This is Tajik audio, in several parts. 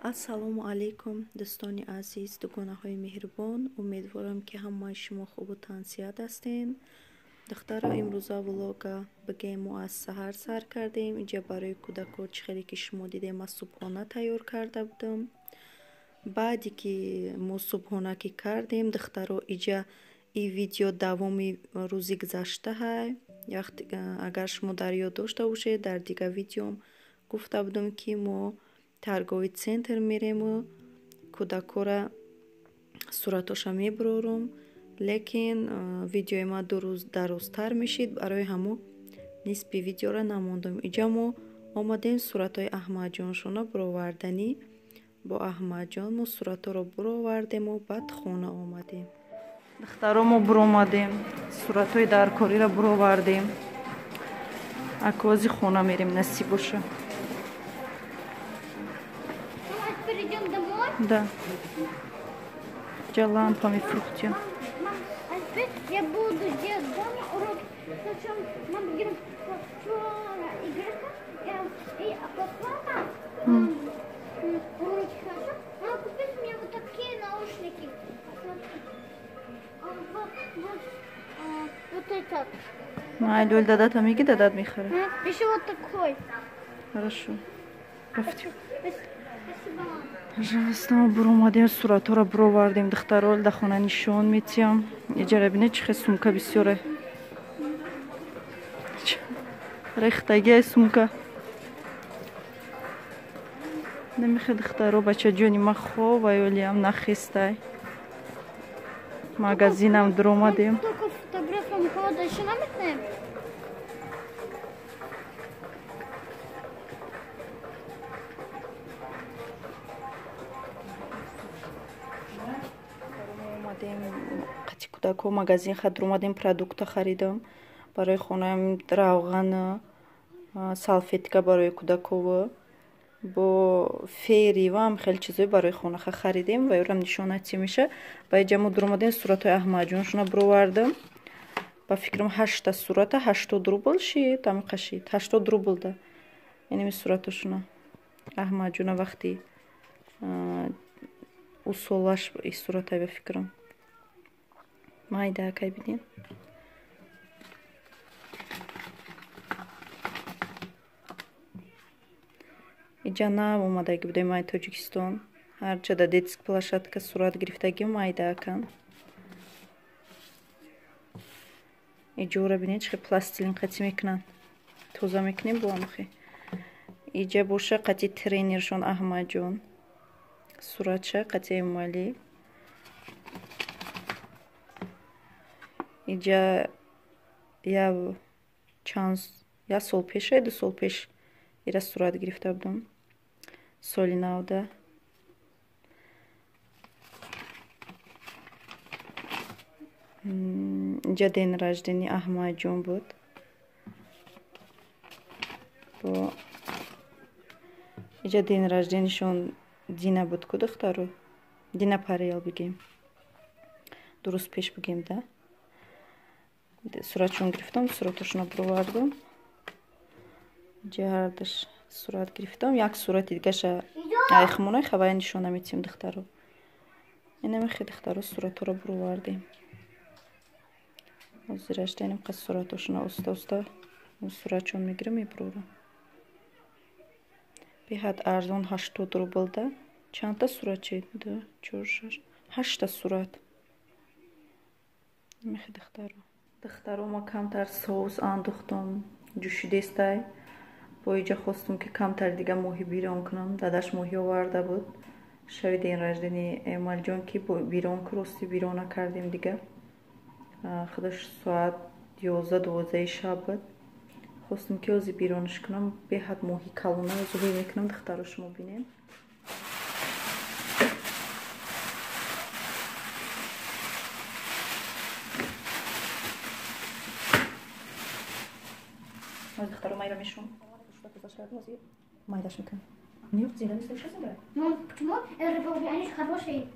Ассалому алайкум, дӯстони азиз, дугонаҳои меҳрубон. Умедворам, ки ҳамаи шумо хубу тансиҳат ҳастен. Духтаро, имрӯза влога бигем, мо аз саҳар сар кардем. Инҷа барои кӯдако чӣ хеле ки шумо дидем, ман субҳона тайёр карда будам. Баъде ки мо субҳона ки кардем, духтаро, иҷа и видео давоми рӯзи гузаштаҳай. Агар шумо дар ёд дошта бошед, дар дигар видеом гуфта будам, ки мо торговый центр мерему, кӯдакора суратоша мебурорум, лекин видеои ма ду рӯз дарозтар мешид, барои ҳамо нисфи видеора намондам. Иҷа мо омадем суратҳои Аҳмадҷоншона буроварданӣ. Бо Аҳмадҷон мо суратҳоро буровардему баъд хона омадем. Духтаро, мо буромадем, суратҳои даркориро буровардем. Акози хона мерем, насиб боша. Да. Лампа мефрухтия. Я буду делать дома урок. Сначала мама говорит, игрушка, и папа уроки хорошо. Мама купит мне вот такие наушники. Вот этот. Майли, дадат меги, дадат мехара. Еще вот такой. Хорошо. Рафтем. Спасибо. Пожалуйста, мо буромадем, суратҳоро буровардем, духтаро, дар хона нишон метиҳам. Иҷара бинед, чӣ хел сумка бисёре. Рехтагиай сумка. Намехе, духтаро, бачаҷони ма хоб аёлиам нахестай. Магазинам дуромадем. Только фотографиям холода еще наметнаем? Қати кӯдако магазин дуромадем, продукта харидам барои хонаам, равған, салфетка барои кӯдакова, бо фери ваам хеле чизое барои хонаха харидем ва ёрам нишона чӣ меша. Ба иҷа мо дуромадем, суратҳои Аҳмадҷоншона буровардам. Ба фикрам, ҳашта сурата 80 рубл шид, амиқа шид, 80 рубл да. Инами суратошона Аҳмадҷона вақти усолаш и суратай, ба фикрам. Майда акай бидин. Иҷа нав омадаги будем ай Тоҷикистон. Ҳарча да детский площадка сурат гирифтагим, майда акан. Иҷора бинед, чӣ хел пластилин қатӣ мекунанд. Тоза мекунем бо амхе. Иҷа боша қати тренершон Аҳмадҷон. Суратша қати Эмомалӣ. Иҷа я чанд як сол пеш, 2 сол пеш ира сурат гирифта будам. Соли навда. Инҷа день рождения Аҳмадҷон буд. Бо иҷа день рожденияшон Дина буд ку, духтаро. Дина Париал бигем. Дуруст пеш бигем, да? Суратшон гирифтам, суратошона буровардам. Иҷа ҳардаш сурат гирифтам. Як сурати дигаша айхмонай хавая нишона метиҳем, духтаро. Инамихе, духтаро, суратҳоро буровардем. Ҳозирашта инам қад суратошона оста оста суратшон мегирам, мебурорам. Беҳад арзон, 80 рубл да. Чандта сурат чед? Ду, чор, шаш, ҳашта сурат. Мехе, духтаро. Духтаро, ма камтар соус андохтам, ҷӯшидестай. Бо иҷа хостум, ки камтар дига моҳӣ бирон кунам. Дадаш моҳӣ оварда буд. Шаби день рождения Эмалҷон ки бирон ку, рости бирон накардем дига. Худаш соат 11-12 шаб буд. Хостум, ки ози биронаш кунам. Беҳад моҳи калона зуҳӣ мекунам, духтаро, шумо бинед. Духтаро, майра мешум. Майдаш мекунам. Нет, зинда не слышишь, зинда? Ну, почему? Это рыбы, они же хорошие.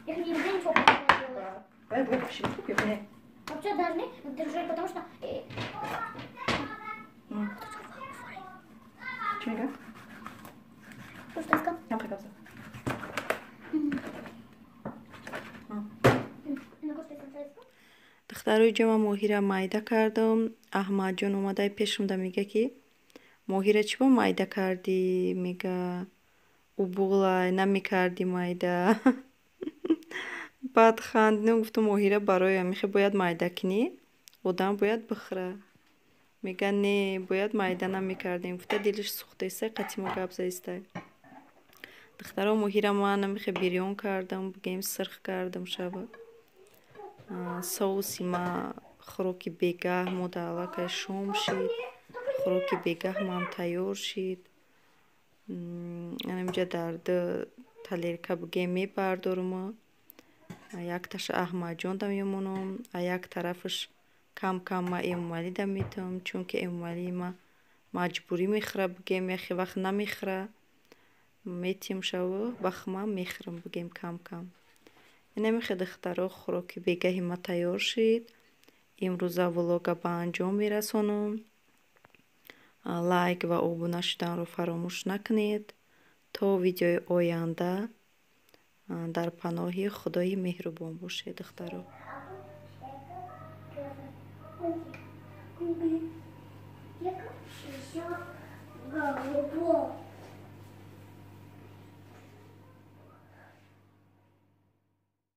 Их нельзя ничего делать. Давай, вообще, Вообще должны держать, потому что... Чӣ мегӯяд? Что искал? Ям қайгавза. Духтаро, иҷа ман моҳира майда кардам. Аҳмадҷон омадай пешумда, мега, ки моҳира чӣ бо майда кардӣ? Мега, убуғлай намекардӣ майда. Баъд хандидам, гуфтам, моҳира барои ҳамихе бояд майда кунӣ, одам бояд бихӯра. Мега, не, бояд майда намекардем, гуфта, дилиш сӯхтаистай, қатъи мо гап заистай. Духтаро, моҳира ман намихе бирён кардам, бигем, сирх кардам шава. Соуси ма хӯроки бегаҳ мо дар аллакай шом шид, хӯроки бегаҳ мам тайёр шид. Анамиҷа дар ду тарелка, бигем, мебардорум. Якташа Аҳмадҷон да мемонам, а як тарафаш кам кам ма Эмомалӣ да метавам, чунки Эмомалии ма маҷбурӣ мехӯра, бигем, яхе вақт намехӯра. Метиҳам шаву бахмам мехӯрам, бигем, кам кам. Инамихе, духтаро, хӯроки бегаҳи ма тайёр шид. Имрӯза влога ба анҷом мерасонам. Лайк ва обуна шуданро фаромӯш накунед. То видеои оянда дар паноҳи Худои меҳрубон бошед, духтаро. Еще голубой.